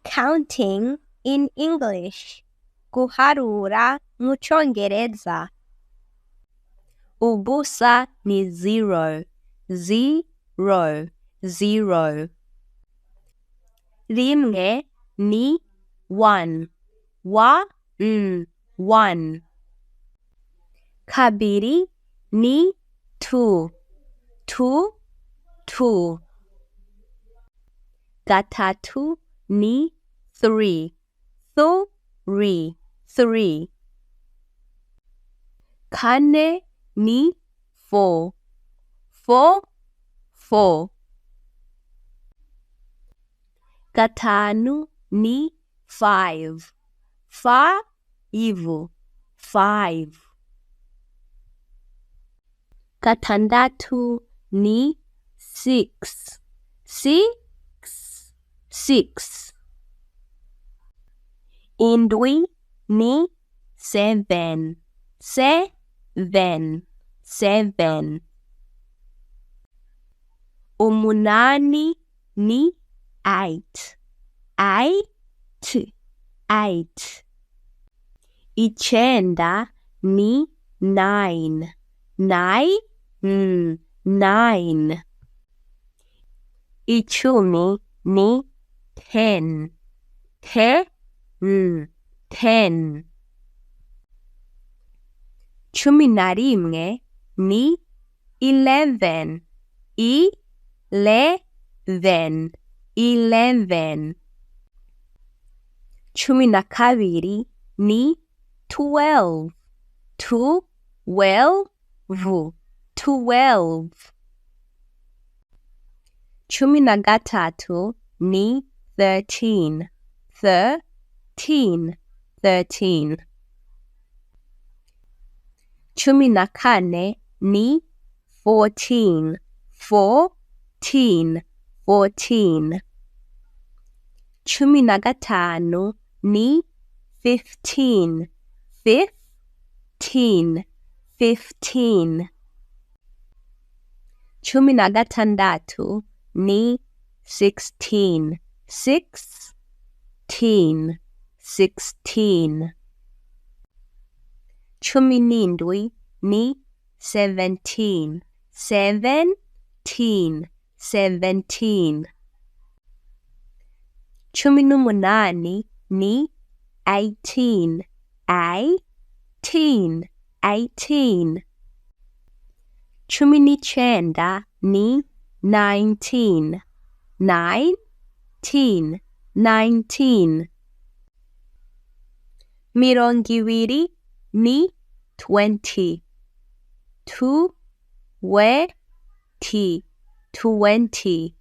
Counting in English. Guharura mu Cyongereza. Ubusa ni zero, zero, zero. Rimwe ni one, one, one. Kabiri ni two, two, two. Gatatu ni three, three, three. Kane ni four, four, four. Gatanu ni five, five, five. Gatandatu ni six, six, six. Indwi ni seven, seven, seven. Umunani ni eight, eight, eight. Icyenda ni nine, nine, nine. Icumi ni ten, ten, ten. Cumi na rimwe ni 11, 11, 11. Cumi na kabiri ni 12, 12, 12. Cumi na gatatu ni 13, 13, 13. Cumi na kane ni 14, 14, 14. Cumi na gatanu ni 15, 15, 15. Cumi na gatandatu ni 16, 16, 16. Cumi n'indwi ni 17, 17, 17. Cumi n'umunani ni 18, 18, 18. Cumi n'icyenda ni 19, 19, 19. Mirongo ibiri ni 20, 20, 20.